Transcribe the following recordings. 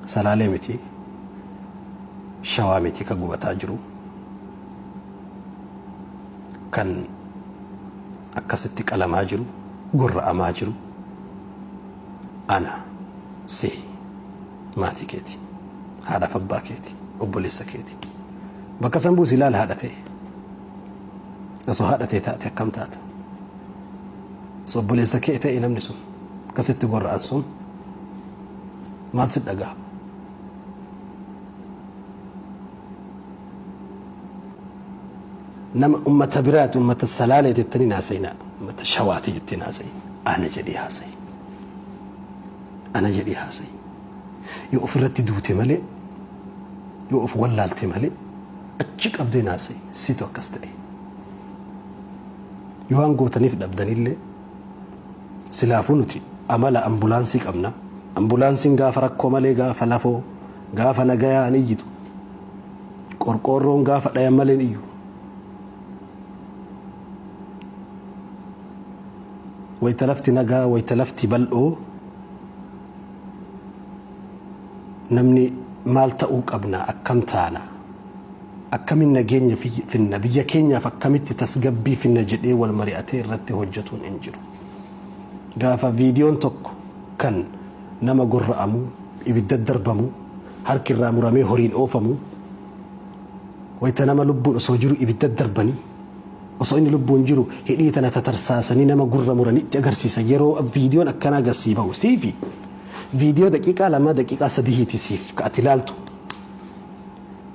Salaalee miti, Shawaa miti ka gubataa jiru. Kan akkasitti qalamaa jiru, gurra'amaa jiru. Ana, si, maatii keeti, haadhaaf abbaa keeti, obboleessa keeti. Bakka san buusi ilaala haadha ta'e. Osoo haadha ta'e taate akkam taata? Osoo obboleessa kee ta'e namni sun akkasitti gorra'an sun maal si dhaga'ama? Nama ummata biraati, ummata Salaalee jettanii haasa'inaa, ummata Shawaati jettanii haasa'in. Ana jedhee haasa'i. Ana jedhee haasa'i. Yoo ofirratti duute malee, yoo of wallaalte malee, achi qabdee haasa'i. Situ akkas ta'e. Yoo waan gootaniif dhabdanillee silaafuu nuti amala ambulaansii qabna. Ambulaansiin gaafa rakkoo malee, gaafa lafoo, gaafa nagayaa hin iyyitu. Qorqoorroon gaafa dhayan malee hin iyyu. Wayita lafti nagaa, wayita lafti bal'oo, namni maal ta'uu qabna, akkam taana, akkamin nageenya finna, biyya keenyaaf akkamitti tasgabbii finna jedhee wal mari'atee irratti hojjetuun hin jiru. Gaafa viidiyoon tokko kan nama gorra'amu, ibidda darbamu, harki irraa muramee horiin oofamu, wayita nama lubbuun osoo jiru ibidda darbanii, osoo inni lubbuun jiru hidhii tana tatarsaasanii nama gurra muranii itti agarsiisan, yeroo viidiyoon akkanaa gasii bahu siifi viidiyoo daqiiqaa 2 daqiiqaa 3 siif ka ati ilaaltu,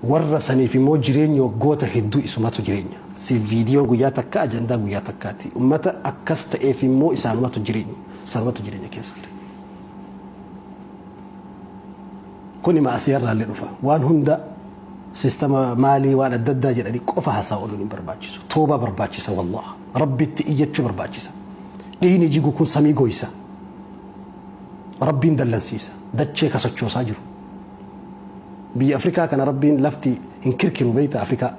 warra saniif immoo jireenya waggoota hedduu isumatu jireenya. Siif viidiyoon guyyaa takka ajandaa guyyaa takkaati. Ummata akkas ta'eef immoo isaanumatu jireenya. Isaanumatu jireenya keessa jira. Kuni maasiyarraallee dhufa. Waan hunda sistama maalii waan adda addaa jedhanii qofa haasaa ooluun hin barbaachisu. Toobaa barbaachisa wallah. Rabbitti iyyachuu barbaachisa. Dhiigni jigu kun samii goysa. Rabbiin dallansiisa. Dachee ka sochoosaa jiru. Biyya Afrikaa kana Rabbiin lafti hin kirkiru beekta Afrikaa.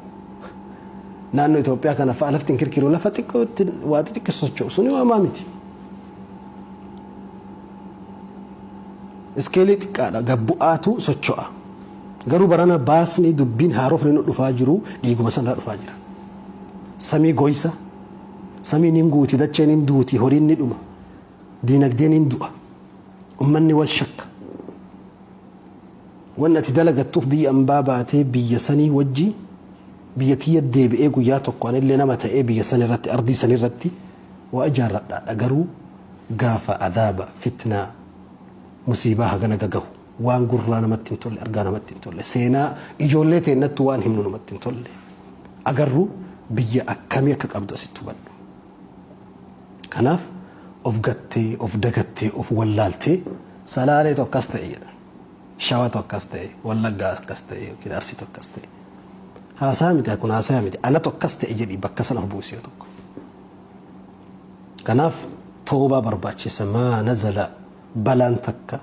Naannoo Itoophiyaa kana fa'a lafti hin kirkiru, lafa xiqqootti waa xixiqqoo socho'u suni waamaa miti. Iskeelii xiqqaadha gabbu'aatu socho'a. Garuu barana baasni dubbiin haarofni nu dhufaa jiru dhiiguma sanarraa dhufaa jira. Samii goysa, samiin hin guuti, dacheen hin duuti, horiin ni dhuma, diinagdeen hin du'a, ummanni wal shakka. Wanni ati dalagattuuf biyya ambaa baatee biyya sanii wajji biyya tiyya deebi'ee guyyaa tokko anillee nama ta'ee biyya san irratti, ardii san irratti waa ijaarradhaadha. Garuu gaafa adaaba, fitnaa, musiibaa hagana gagahu, waan gurraa namatti hin tolle, argaa namatti hin tolle, seenaa ijoollee teennattu waan himnu namatti hin tolle agarru, biyya akkamii akka qabdu asitti hubadhu. Kanaaf of gattee, of dagattee, of wallaaltee Salaaleetu akkas ta'e jedha. Shawatu akkas ta'e, Wallaggaa akkas ta'e, yookiin Arsiitu akkas ta'e. Haasaa miti, kun haasaa miti. Anatu akkas ta'e jedhi bakka sana of buusi yoo tokko. Kanaaf toobaa barbaachisa. Maa nazala balaan takka